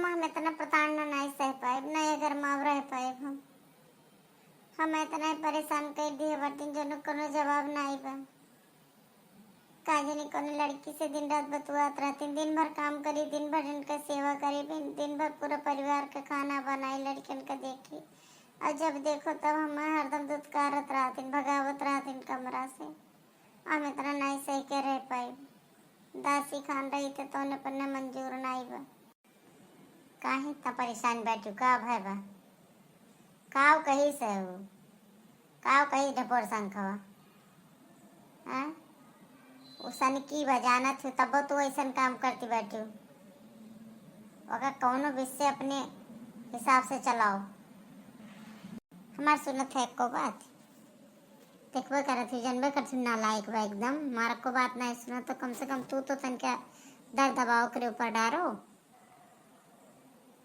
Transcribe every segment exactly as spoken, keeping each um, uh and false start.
हम इतना प्रताड़ना नाहीं सह पाइब, ना ये घर में अब रह पाइब हम। हम इतना ही परेशान कर दिए बाटिन, जो कोनो जवाब नाहीं बा। का जानी कोनो लड़की से दिन रात बतुआत रहतिन, दिन भर काम करी, दिन भर इनका सेवा करी, दिन, दिन भर पूरा परिवार का खाना बनाई, लड़कियन का देखी। और जब देखो तब हम हरदम दुत्कारत रहतिन, भगावत रहतिन कमरा से। हम इतना नाहीं सह के रह पाइब। दासी खान रही थे तो उन्हें पन्ने मंजूर नाहीं बा। काहे इतना परेशान बैठू? का भय बा? काव कही से हो? काव कही ढपोर शंखवा? हैं? उ सनकी बा, जानत हूँ, तब्बो तू ऐसन काम करती बैठू। ओका कौनो विषय अपने हिसाब से चलाओ। हमार सुनत है एको बात? देखबे करत हूँ, जानबे करत हूँ, नालायक बा एकदम। हमार एको बात नाहीं सुनत, तो कम से कम तू तो तनका दर दबाव ओकरे ऊपर डारो।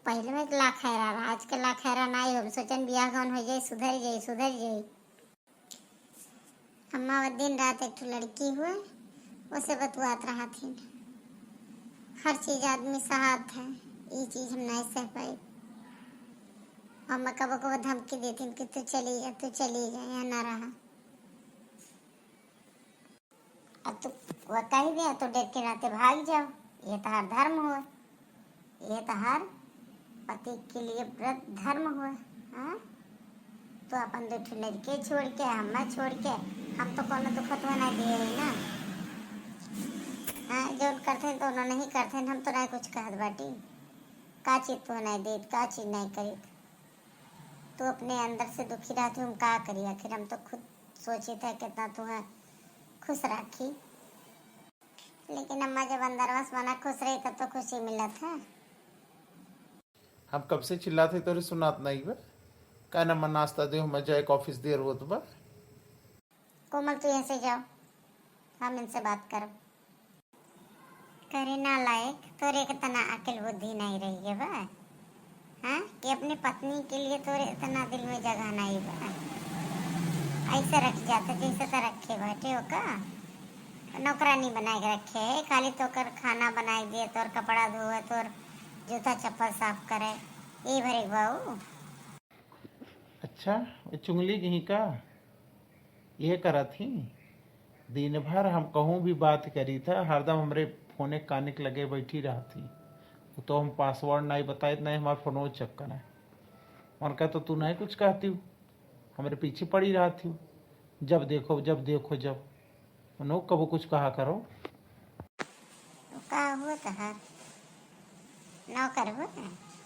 पहिले में लाखैरा रहा, आज के लाखैरा नाहीं हो। हम सोचन बियाह गौन हो जाई, सुधर जाई, सुधर जाई। अम्मा वो दिन रात एक ठो लड़की हुए, उसे बतुआत रहत हिन। हर चीज आदमी सहत है, ये चीज हम नाहीं सह पाई। अम्मा कबो कबो धमकी देतिन कि तू चली जा, तू चली जा, यहाँ ना रहा। अब तू वो कही दे, तू डर के नाते भाग जाओ, ये तहार धर्म हुआ, ये तहार पति के लिए व्रत धर्म हुआ। हाँ, तो अपन दो ठो लड़के छोड़ के, हमें छोड़ के, हम तो कोनो दुखत हुआ ना दिए रही ना। हाँ, जो करते हैं तो उन्होंने ही करते हैं, हम तो ना कुछ कहत बाटी। का चीज तू नहीं देत, का चीज नहीं करीत? तू अपने अंदर से दुखी रहती, हम का करी? आखिर हम तो खुद सोचे थे कितना तुम्हें खुश राखी, लेकिन अम्मा जब अंदरवा से मना खुश रही तब तो खुशी मिलत है। हम कब से चिल्लात है तोरे सुनात नहीं बा? का ना मन नाश्ता दे, हम जाए के ऑफिस देर होत बा। कोमल, तू यहाँ से जाओ, हम इनसे बात करब। करे नालायक, तोरे के तना अकल बुद्धि नहीं रही है बा? हाँ, कि अपने पत्नी के लिए तोरे इतना दिल में जगह नहीं बा? ऐसे रख जाते जैसे तो रखे बैठे हो का? नौकरानी बनाए के रखे है, खाली तोकर खाना बनाए दिए, तोर कपड़ा धोए, तोर जूता चप्पल साफ करे, ये भरे बाऊ। अच्छा, ये चुंगली गई का? ये करत ही, दिन भर हम कहूँ भी बात करी था, हरदम हमरे फोने काने के लगे बैठी रहती। वो तो हम पासवर्ड नहीं बताए, नहीं हमारे फोनो चेक करे। उनका तो तू नहीं कुछ कहती हो, हमरे पीछे पड़ी रहती हो, जब देखो, जब देखो, जब। उन्हों कबो कुछ कहा करो। का हुआ तहार? नौकर हो?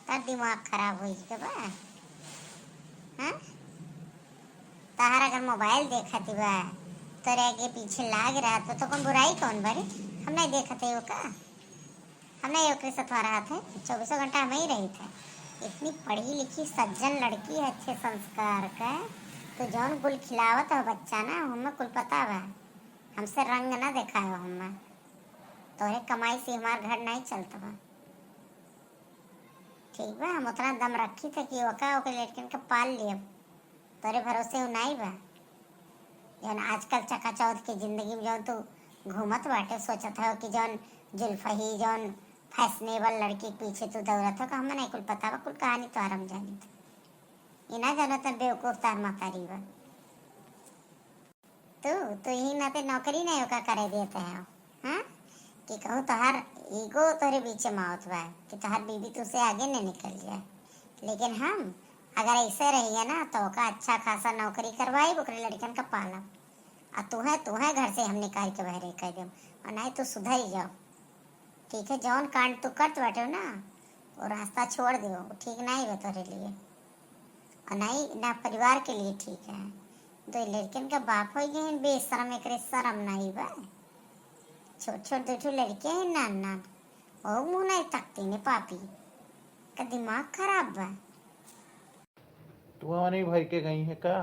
तार दिमाग खराब हो गया बा? हाँ? तहार अगर मोबाइल देखत बा, तोरे आगे पीछे लाग रहा, तो, तो कौन बुराई कौन बा रे? हम नहीं देखत है वो का? हम नहीं ओकरे सथवा रहत है, चौबीसों घंटा हम ही रही थे। इतनी पढ़ी लिखी सज्जन लड़की है, अच्छे संस्कार का, तो जौन गुल खिलावत हो बच्चा ना, हमें कुल पता बा। हमसे रंग ना देखायो हमें। तोरे कमाई से हमार घर नहीं चलत बा। ठीक बा, हम उतना दम रखी थे कि ओका ओके लड़कन के पाल लियब। तोरे भरोसे उ नाई बा। जौन आजकल चकाचौंध के जिंदगी में जौन तू घूमत बाटे, सोचत हो कि जौन जुल्फही, जौन फैशनेबल लड़की के पीछे तू दौड़त हो, का हमें नहीं कुल पता बा, कुल कहानी तोहर हम जानी था। ये ना जानत बेवकूफ तार महतारी बा। तू, तू यही नाते नौकरी नहीं ओका करे देते हो, हाँ? कि कहूँ तोहार ईगो तोरे बीच में आवत बा कि तोहार बीबी तुझसे आगे नहीं निकल जाए। लेकिन हम अगर ऐसे रहिए ना, तो ओका अच्छा खासा नौकरी करवाई, ओकरे लड़कन का पालब। आ तुहे, तुहे घर से हम निकाल के बहरे कर देब। और नहीं तो सुधर जाओ। ठीक है, जौन कांड तू करत बाटे हो ना, वो रास्ता छोड़ दो, वो ठीक नहीं बा तोरे लिए। और नहीं, ना परिवार के लिए ठीक है। दो लड़कन का बाप हो गए हैं, बेशरम, एकरे शर्म नहीं बा। छोट छोट दो ठो लड़के हैं, नान नान, वो मुँह नहीं तकती ने पापी। का दिमाग खराब बा। तू हमारे भर के गई है का?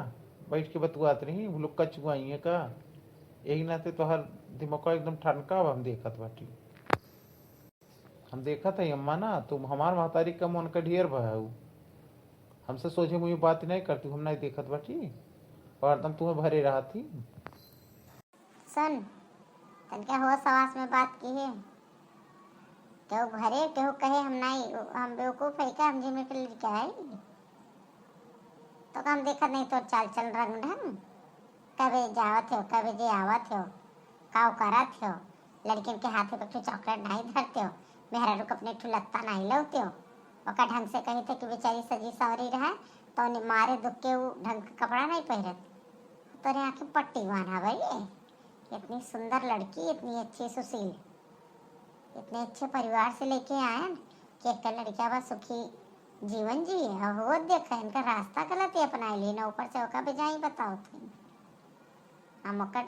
बैठ के बतुआत रही, वो लोग कचुआई है का? यही नाते तोहर दिमाग एकदम ठनका बा, हम देखत बाटी। हम देखत है अम्मा ना, तुम हमार महतारी का मन का ढेर बा है। हमसे सोझे मुँह बात नहीं करती, हम नहीं देखत बाटी। और हरदम तुम्हें भरे रहती। सुन, तनका होश हवास में बात की है। केहू घरे, केहू कहे हम नाई, हम बेवकूफ है का, हम जिम्मे के लड़का है? तो हम देखत नहीं तोर चाल चल रंग ढंग, कबे जावत हो, कबे जे आवत हो, काव करत हो, लड़किन के हाथे पे एक ठो चॉकलेट नाई धरते हो, मेहरारू के अपने एक ठो लत्ता नाई लौते हो, ओका ढंग से कही थे कि बेचारी सजी संवरी रहे, तो उन्हें मारे दुख के वो ढंग के कपड़ा नहीं पहनत। तोरे आँखें पट्टी बांधा भाई, इतनी सुंदर लड़की, इतनी अच्छी सुशील, इतने अच्छे परिवार से लेके आयन कि एक लड़किया बा सुखी जीवन जिए, और वो देखे इनका रास्ता गलत ही अपना लिए ना, ऊपर से ओका बेजाई बताओ थे। हम ओकर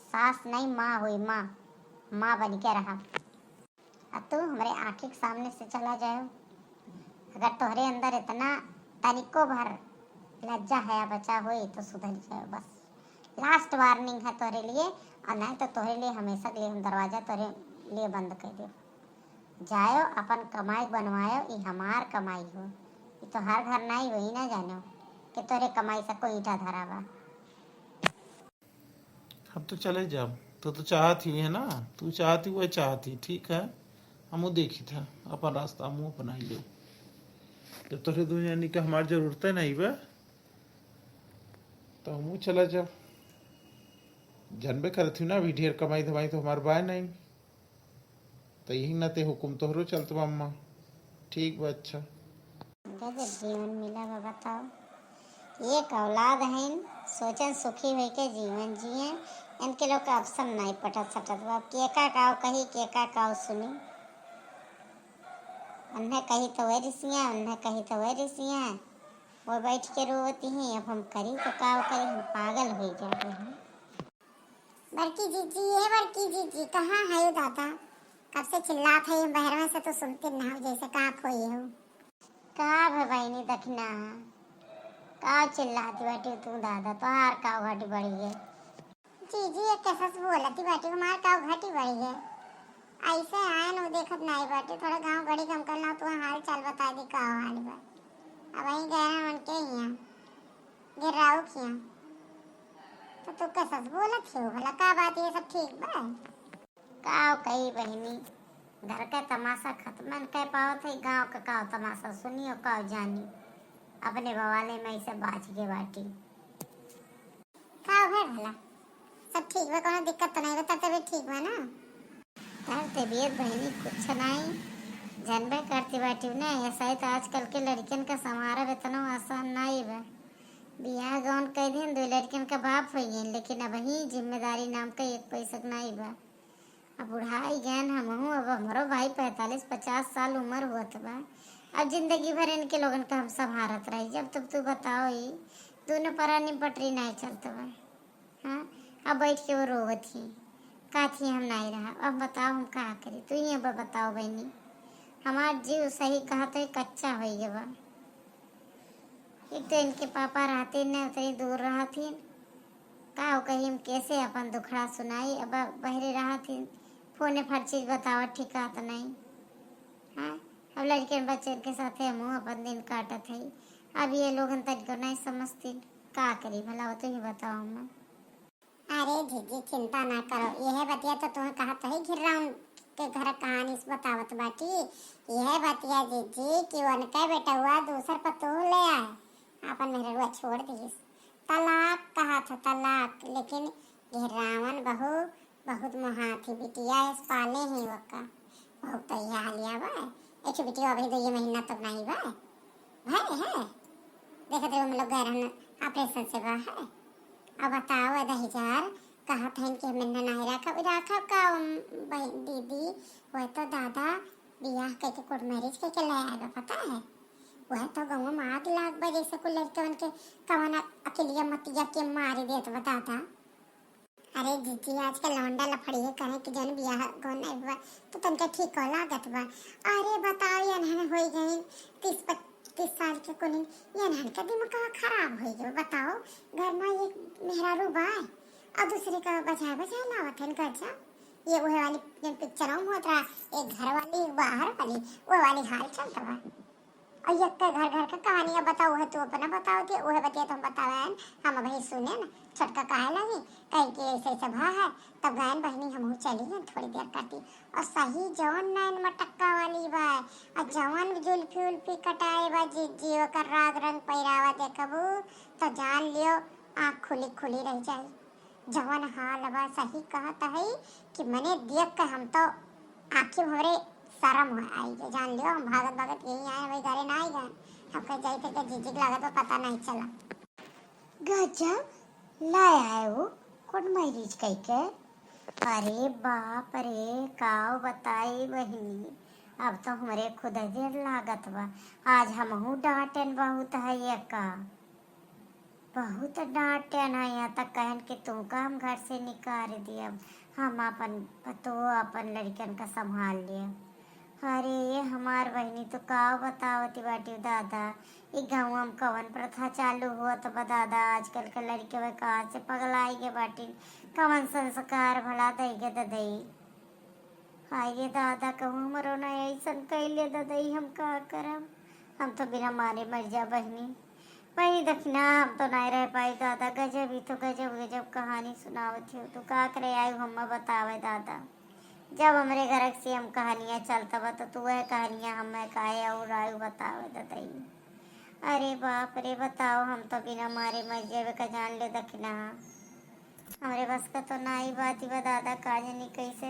सास नहीं, माँ हुई, माँ, माँ बन के रहा। अब तू हमरे आँखी के सामने से चला जाओ। अगर तोहरे अंदर इतना तनिको भर लज्जा हया बचा होई तो सुधर जाओ बस। लास्ट वार्निंग है तोहरे लिए, और नहीं तो तोहरे लिए हमेशा के लिए हम दरवाजा तोहरे लिए बंद कर देब। जायो अपन कमाई बनवायो, ई हमार कमाई हो, ई तोहार घर नाई हो, ई ना जानो कि तोहरे कमाई से कोई ईंटा धरा बा। हम तो चले जाब, तो, तो चाहत ही है ना, तू चाहत ही, वह चाहत ही, ठीक है, हमू देखी था अपन रास्ता, हमू अपनाई ले। जब तोहरे दुनिया निका हमार जरूरत है नहीं बा, तो हमू चला जाब। जानबे करत ही ना, अभी ढेर कमाई धमाई तो हमार बा नहीं, तो यही ना ते हुकुम तोहरो चलत बा अम्मा। ठीक बा, अच्छा। गजब जीवन मिला बा, बताओ। एक औलाद हइन, सोचन सुखी होइके जीवन जिए। इनके लोग का option नहीं पटत सटत बा। अब केका काव कही, केका काव सुनी। उन्हें कही तो वह रिसिया, उन्हें कही तो वह रिसिया। वो बैठ के रोवती हैं, अब हम करी तो काव करी, हम पागल हो जाते हैं। बड़की जीजी, ए बड़की जीजी, कहाँ है दादा? कब से चिल्लात है बहरवा से, तो सुनते ना हो, जैसे का खोई हो। का भे बहिनी दखिना, का चिल्लात बाटी तू दादा, तोहार का घटी बढ़ी है? जीजी, एक कैसा से बोलती बाटी, हमार का घटी बढ़ी है? ऐसे आए न देखत नहीं बाटी, थोड़ा गाँव गड़ी कम कर ला, तू हाल चाल बता दी का हाल बा। अब वहीं गए हैं उनके यहाँ, गिर्राऊ किया। तो तू कैसा से बोलत हो भला, का बात ये सब ठीक बा? काव कही बहिनी, घर का तमाशा खत्म न कर पावत है, गाँव का काव तमाशा सुनियो काव जानी, अपने बवाले में ऐसे बाझ के बाटी। काव है भला, सब ठीक बा, कोनो दिक्कत तो नहीं बा, तब तबीयत ठीक बा ना? तब तबीयत बहिनी कुछ नहीं, जानबे करती बाटी ने, ऐसा ही तो आजकल के लड़कियन का संवारब इतनो आसान नहीं बा। बियाह गौन कई दिन दो लड़कियन का बाप हो गए, लेकिन अब ही जिम्मेदारी नाम का एक पैसा नहीं बा। अब बुढ़ाई गए हमहू, अब हमरो भाई पैंतालीस पचास साल उम्र होत बा। अब जिंदगी भर इनके लोगन का हम संभारत रही, जब तब तू बताओ ही, दोनों परानी पटरी नहीं चलत बा। हाँ, अब बैठ के वो रोवत ही, कहत ही हम नहीं रहा। अब बताओ हम का करी, तू ही अब बताओ बहनी, हमार जीव सही कहा तो कच्चा हो गया बा। एक तो इनके पापा रहते न उतनी दूर रहथिन, का हो कही हम कैसे अपन दुखड़ा सुनाई, अब बहरे रहथिन, फोने फट चीज बतावत ठिकात नहीं। हाँ, अब लड़के बच्चन के साथे हमहू अपन दिन काटत है। अब ये लोगन तनिको नहीं समझतिन, का करी भला, वो तो ही बताओ हम। अरे जीजी, चिंता ना करो, यह बतिया तो तुम्हें कहा तो ही घिर्राउन के घर कहानी से बतावत बाटी। यह बतिया जीजी कि उनके बेटवा दूसर पतोह ले आए अपन मेहररुआ छोड़ दिस। तलाक कहा था, तलाक। लेकिन घेरावन बहू बहुत मोहाथी बिटिया, ऐस पाले ही ओका। बहुत तो यह हालिया बा। एक ठो बिटिया अभी दो ये महीना तक नहीं बा। भाई है, देखत रहे हम लोग गए रहन, ऑपरेशन से बा है। अब बताओ, ए दहिजार, कहत हन कि हमें ना नहीं रखब, रखब का, उम, बहन, दीदी, वह तो दादा बियाह करके कोर्ट मैरिज करके ले आएगा, पता है? वह तो गाँव में आग लाग बा, जैसे कुल लड़के उनके कवन अकेलिया मतिया के मारी देत बा दादा। अरे जीजी, आजकल लौंडा लफड़िए करें कि जौन बियाह गौन नहीं हुआ, तो तनका ठीक हो लागत बा। अरे बताओ, ये अनहन होई गई तीस पच्चीस साल के कुलिन, ये अनहन का दिमाग खराब होई गयो। बताओ, घर में एक मेहरारू बा और दूसरे का बजाय बजाय लावत है गजा। ये वह वाली जौन पिक्चरों में होत रहा, एक घर वाली, एक बाहर वाली, वो वाली हाल चलत बा। और यक्के घर घर का कहानियाँ बताओ है, तू अपना बताओ थी, उहे बतिया तो हम बतावे हैं, हम अभी सुने न, छोटका कहे लगी, कहीं कि ऐसे ऐसे भा है, तब गयन बहिनी हमहू चली गयन थोड़ी देर करती। और सही जवन नैन मटक्का वाली बा, और जवन जुल्फी उल्फी कटाए बा जिज्जी, ओकर राग रंग पहिरावा देखबू, तो जान लियो आँख खुली खुली रह जाई। जवन हाल बा, सही कहत है कि मने देख के हम तो आँखी भरे शर्म हो आई के, जान लियो हम भागत भागत यहीं आए, वही घरे ना आई गए। हम कह जाई थे कि जिज्जी के लागत बा पता नहीं चला। गजब, लाए आए हो कोर्ट मैरिज कह के। अरे बाप रे, काव बताई बहिनी, अब तो हमरे खुद देर लागत बा। आज हमहू डांटेन बहुत है ये का, बहुत डांटेन है, यहाँ तक कहन कि तुमका हम घर से निकाल दियब, हम अपन पतो अपन लड़कन का संभाल लियब। अरे ये हमार बहिनी, तो का बतावती बाटी दादा, ई गाँव में कवन प्रथा चालू हुआ तो बा दादा, आजकल के लड़के वह कहाँ से पगलाई के बाटी, कवन संस्कार भला दई के ददई। हाय रे दादा, कहूँ हमरो ना ऐसन कैले ददई, हम का करब, हम तो बिना मारे मर जा बहिनी। बहिनी दखिना, हम तो नहीं रह पाई दादा, गजब ही तो गजब गजब कहानी सुनावत हो, तू का करे आयु हम बतावे दादा। जब हमरे घर से हम कहानियाँ चलत बा, तो तू वह कहानियाँ हमें काहे और आयु बतावे ददई। अरे बाप रे, बताओ, हम तो बिना मारे मर जेबे का जान ले दखिना। हमरे बस का तो नाई बात बा दादा, का जानी कैसे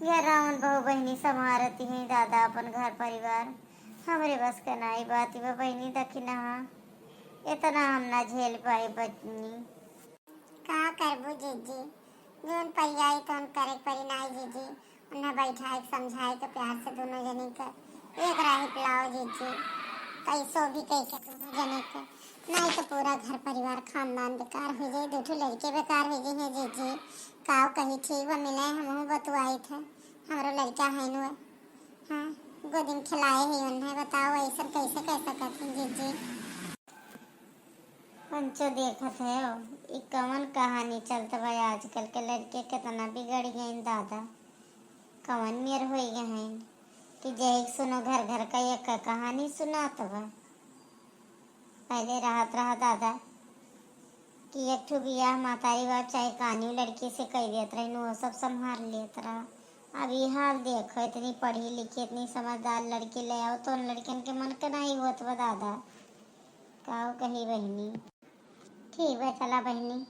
ये रावण बहू बहिनी संभारती हैं दादा अपन घर परिवार। हमरे बस का नाई बात बा बहिनी दखिना, इतना हम ना झेल पाई बहिनी। का करबू जिज्जी, जौन पड़ जाई तौन करे के पड़ी नाई जिज्जी। उन्हें बैठाए के समझाए के प्यार से दोनों जने के एक राही पे लाओ जिज्जी, कैसो भी कह के दोनों जने के, नहीं तो पूरा घर परिवार खानदान बेकार हो जाए, दो ठो लड़के बेकार हो जाए हैं जिज्जी। काव कही ठीक बा, मिले हमहू बतुआई थे, हमरो लड़का है नु, हाँ, गोदी में खिलाए ही उन्हें, बताओ ऐसा कैसे कह सकत हैं जिज्जी। पंचो देखत है, ई कवन कहानी चलत बा? आजकल के लड़के कितना बिगड़ गए दादा, कवन नियर हो गए हैं कि जय सुनो घर घर का एक कहानी सुनात बा। पहले रहत रहा दादा कि एक ठो बियाह मातारी बाप चाहे कानियो लड़की से कह देत रही, वो सब संभाल लेत रहा। अब ये हाल देखो, इतनी पढ़ी लिखी, इतनी समझदार लड़की ले आओ तो उन लड़कियन के मन के नहीं होत बा दादा। काव कही बहिनी। ठीक बा, चला बहिनी,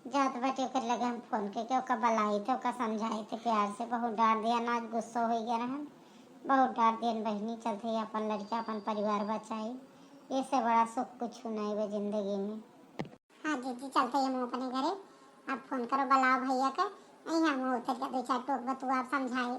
जात बाटे ओकर लगे हम फोन करके ओका बुलाई थे, ओका समझाई थे प्यार से। बहुत डांट दिया ना, आज गुस्सा हो गया रहन, बहुत डांट दियन बहिनी। चलते ही अपन लड़का अपन परिवार बचाई, ऐसे बड़ा सुख कुछ नहीं बा जिंदगी में। हाँ जिज्जी, चलते ही हम अपने घरे, आप फोन करो, बुलाओ भैया के, यहीं हम उतर के दो चार टोक बतुआ समझाई।